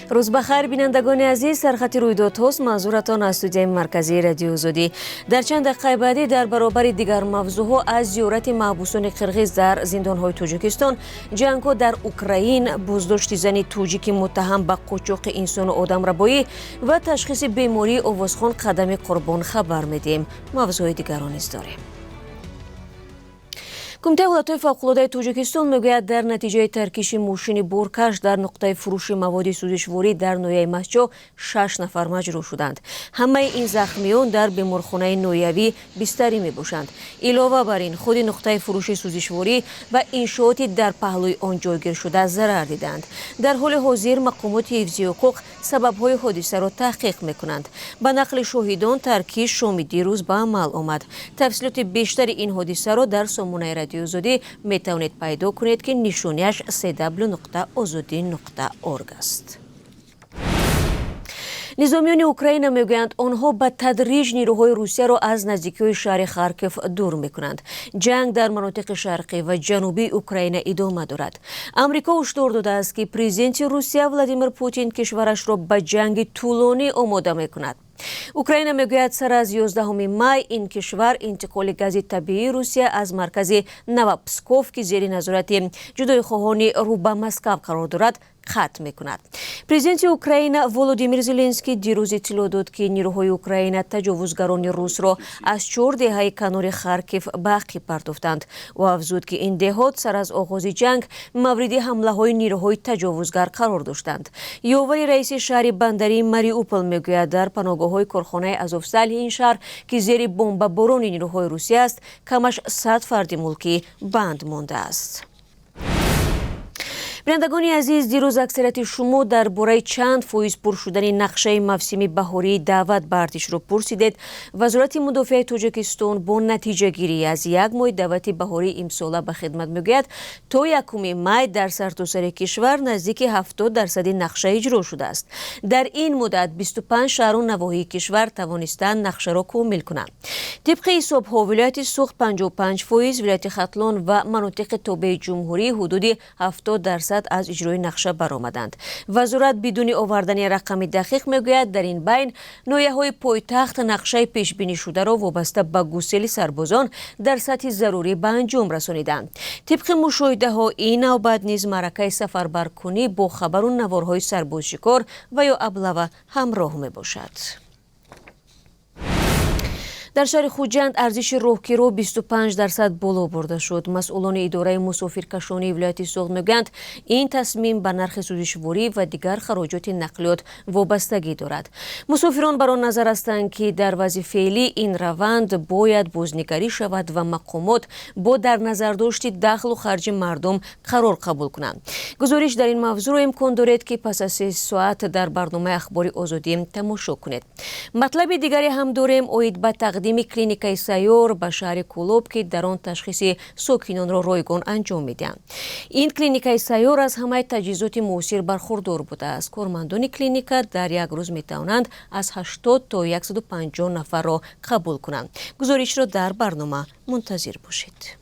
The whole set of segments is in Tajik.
Рӯз ба хайр, бинандагони азиз. Сархати рӯйдодҳост, манзуратон аз студияи марказии Радиои Озодӣ. Дар чанд дақиқаи баъдӣ дар баробари дигар мавзӯъҳо аз зиёрати маҳбусони қирғиз дар зиндонҳои Тоҷикистон, ҷангҳо дар Украин, боздошти зани тоҷики муттаҳам ба қочоқи инсону одамрабоӣ ва ташхиси бемории овозхон Қадами Қурбон хабар медиҳем. Мавзӯъҳои дигарро низ дорем. Кумитаи ҳолатҳои фавқулодаи Тоҷикистон мегӯяд, дар натиҷаи таркиши мошини боркаш дар нуқтаи фурӯши маводи сӯзишворӣ дар ноҳияи Мастчоҳ шаш нафар маҷрӯҳ шуданд. Ҳамаи ин захмиён дар беморхонаи ноҳиявӣ бистарӣ мебошанд. Илова бар ин, худи нуқтаи фурӯши сӯзишворӣ ва иншооти дар паҳлӯи он ҷойгир шуда зарар диданд. Дар ҳоли ҳозир мақомоти ҳифзи ҳуқуқ сабабҳои ҳодисаро таҳқиқ мекунанд. Ба нақли шоҳидон, таркиш шоми дирӯз ба амал омад. Тафсилоти бештари ин ҳодисаро дар сомонаи Радиои Озодӣ метавонед пайдо кунед, ки нишониаш cw.ozodi.org аст. Низомиёни Украина мегӯянд, онҳо ба тадриҷ нирӯҳои Русияро аз наздикиҳои шаҳри Харков дур мекунанд. Ҷанг дар манотиқи шарқӣ ва ҷанубии Украина идома дорад. Амрико ҳушдор додааст, ки президенти Русия Владимир Путин кишварашро ба ҷанги тӯлонӣ омода мекунад. Украина мегӯяд, сар аз 11 май ин кишвар интиқоли гази табиии Русия аз маркази Новопсков, ки зери назорати ҷудоихоҳони рӯ ба Москав қарор дорад, қатъ мекунад. Президенти Украина Володимир Зеленский дирӯз иттилоъ дод, ки нирӯҳои Украина таҷовузгарони русро аз чор деҳаи канори Харкив ба ақиб партофтанд. Ӯ афзуд, ки ин деҳот сар аз оғози ҷанг мавриди ҳамлаҳои нирӯҳои таҷовузгар қарор доштанд. Ёвари раиси шаҳри бандарии Мариупол мегӯяд, дар паноҳгоҳҳои корхонаи Азовстали ин шаҳр, ки зери бомбаборони нирӯҳои Русия аст, камаш 100 фарди мулкӣ банд мондааст. Бинандагони азиз, дирӯз аксарияти шумо дар бораи чанд фоиз пур шудани нақшаи мавсими баҳории даъват ба артишро пурсидед. Вазорати мудофиаи Тоҷикистон бо натиҷагирӣ аз як моҳи даъвати баҳории имсола ба хидмат мегӯяд, то 1 май дар сартосари кишвар наздики 70 дарсади нақша иҷро шудааст. Дар ин муддат 25 шаҳру навоҳии кишвар тавонистанд нақшаро комил кунанд. Тибқи ҳисобҳо, вилояти Суғд 55%, вилояти Хатлон ва манотиқи тобеи ҷумҳурӣ ҳудуди 70% аз иҷрои нақша баромаданд. Вазорат бидуни овардани рақами дақиқ мегӯяд, дар ин байн ноҳияҳои пойтахт нақшаи пешбинишударо вобаста ба гусели сарбозон дар сатҳи зарурӣ ба анҷом расониданд. Тибқи мушоҳидаҳо, ин навбат низ маъракаи сафарбаркунӣ бо хабару наворҳои сарбозшикор ва ё облава ҳамроҳ мебошад. Дар шаҳри Хуҷанд арзиши роҳкиро 25% боло бурда шуд. Масъулони идораи мусофиркашонии вилояти Суғд мегӯянд, ин тасмим ба нархи сӯзишворӣ ва дигар хароҷоти нақлиёт вобастагӣ дорад. Мусофирон бар он назар ҳастанд, ки дар вазъи феълӣ ин раванд бояд бознигарӣ шавад ва мақомот бо дар назардошти дахлу харҷи мардум қарор қабул кунанд. Гузориш дар ин мавзӯъро имкон доред, ки пас аз 3 соат дар барномаи Ахбори Озодӣ тамошо кунед. Матлаби дигаре ҳам дорем оид ба тақдими клиникаи сайёр ба шаҳри Кӯлоб, ки дар он ташхиси сокинонро ройгон анҷом медиҳанд. Ин клиникаи сайёр аз ҳамаи таҷҳизоти муосир бархурдор будааст. Кормандони клиника дар як рӯз метавонанд аз 80 то 150 нафарро қабул кунанд. Гузоришро дар барнома мунтазир бошед.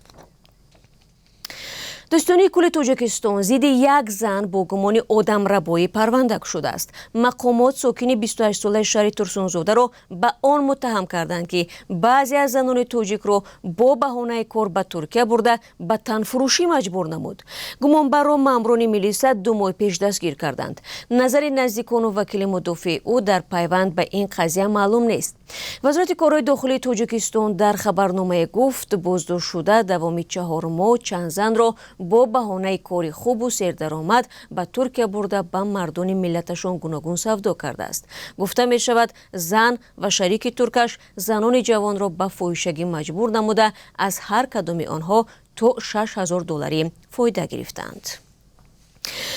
Додситонии кулли Тоҷикистон зидди як зан бо гумони одамрабоӣ парванда кушодааст. Мақомот сокини 28-солаи шаҳри Турсунзодаро ба он муттаҳам карданд, ки баъзе аз занони тоҷикро бо баҳонаи кор ба Туркия бурда, ба танфурӯшӣ маҷбур намуд. Гумонбарро маъмурони милиса 2 моҳ пеш дастгир карданд. Назари наздикону вакили мудофеи ӯ дар пайванд ба ин қазия маълум нест. Вазорати корҳои дохилии Тоҷикистон дар хабарномае гуфт, боздоштшуда давоми 4 моҳ чанд занро бо баҳонаи кори хубу сердаромад ба Туркия бурда, ба мардони миллаташон гуногун савдо кардааст. Гуфта мешавад, зан ва шарики туркаш занони ҷавонро ба фоҳишагӣ маҷбур намуда, аз ҳар кадоми онҳо то 6000 долларӣ фоида гирифтаанд.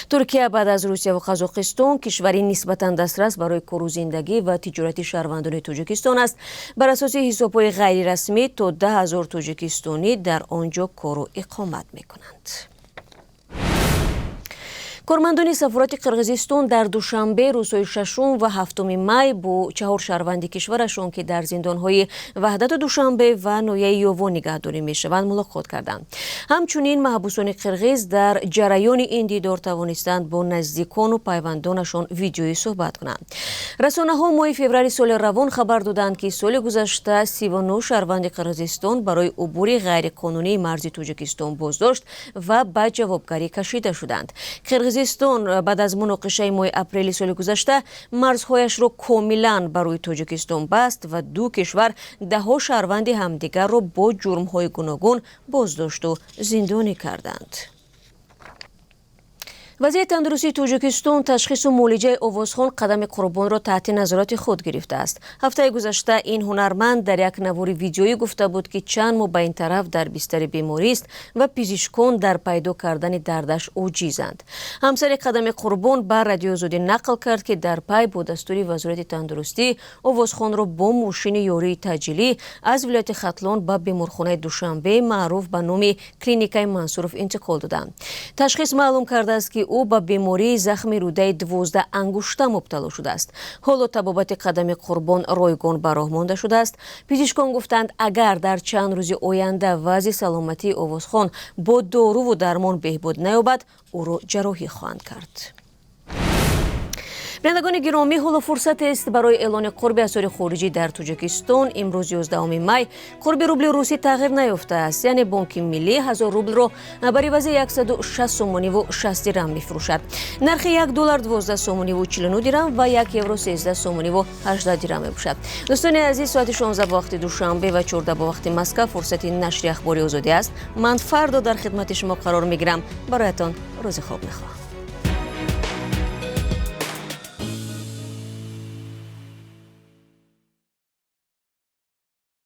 Туркия баъд аз Русия ва Қазоқистон кишвари нисбатан дастрас барои кору зиндагӣ ва тиҷорати шаҳрвандони Тоҷикистон аст. Бар асоси ҳисобҳои ғайрирасмӣ, то 10 000 тоҷикистонӣ дар он ҷо кору иқомат мекунанд. Кормандони сафорати Қирғизистон дар Душанбе рӯзҳои шашум ва ҳафтуми май бо чаҳор шаҳрванди кишварашон, ки дар зиндонҳои Ваҳдату Душанбе ва ноҳияи Ёвон нигаҳдорӣ мешаванд, мулоқот карданд. Ҳамчунин маҳбусони қирғиз дар ҷараёни ин дидор тавонистанд бо наздикону пайвандонашон видеоӣ суҳбат кунанд. Расонаҳо моҳи феврали соли равон хабар доданд, ки соли гузашта 39 шаҳрванди Қирғизистон барои убури ғайриқонунии марзи Тоҷикистон боздошт ва ба ҷавобгарӣ кашида шуданд. Қирғизистон баъд аз муноқишаи моҳи апрели соли гузашта марзҳояшро комилан ба рӯи Тоҷикистон баст ва ду кишвар даҳҳо шаҳрванди ҳамдигарро бо ҷурмҳои гуногун боздошту зиндонӣ карданд. Вазири тандурустии Тоҷикистон ташхису муолиҷаи овозхон Қадами Қурбонро таҳти назорати худ гирифтааст. Ҳафтаи гузашта ин ҳунарманд дар як навори видеоӣ гуфта буд, ки чанд моҳ ба ин тараф дар бистари беморист ва пизишкон дар пайдо кардани дардаш оҷизанд. Ҳамсари Қадами Қурбон ба Радиои Озодӣ нақл кард, ки дар пай бо дастури Вазорати тандурустӣ овозхонро бо мошини ёрии таъҷилӣ аз вилояти Хатлон ба беморхонаи Душанбе, маъруф ба номи клиникаи Мансуров, интиқол доданд. Ташхис маълум кардааст, ки ӯ ба бемории захми рӯдаи 12 ангушта мубтало шудааст. Ҳоло табобати Қадами Қурбон ройгон ба роҳ монда шудааст. Пизишкон гуфтанд, агар дар чанд рӯзи оянда вазъи саломатии овозхон бо доруву дармон беҳбуд наёбад, ӯро ҷарроҳӣ хоҳанд кард. Бинандагони гиромӣ, ҳоло фурсатест барои эълони қурби асъори хориҷӣ дар Тоҷикистон. Имрӯз, 11 май, қурби рубли русӣ тағйир наёфтааст, яъне Бонки Миллӣ 1000 рублро бар ивази 160 сомониву 60 дирам мефурӯшад. Нархи 1 доллар 12 сомониву 49 дирам ва 1 евро 13 сомониву 18 дирам мебошад. Дӯстони азиз, соати 16 бо вақти Душанбе ва 14 бо вақти Москва фурсати нашри Ахбори Озодӣ аст. Ман фардо дар хидмати шумо қарор мегирам. Бароятон рӯзи хуб мехоҳам.